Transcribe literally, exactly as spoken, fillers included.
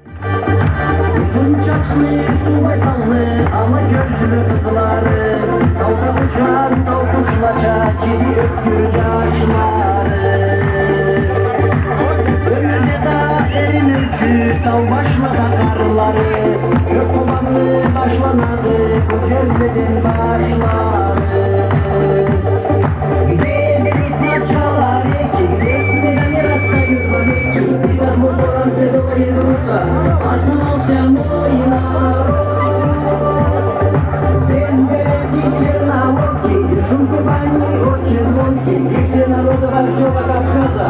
Узун чачлы, суу байсаллы, ала кёзлю къызлары, тауда учан тау къушлача киби ёткюр джашлары. Ёмюрде да эринирчю тау башлада къарлары, Кёккубанны башланады бу джерледен башлары. Где берут начало реки, где с берегов не расстают вовеки, и под музором седого Эльбруса основался мой народ. Здесь береги Черноморки, и шум Кубани очень звонкий, и все народы Большого Кавказа.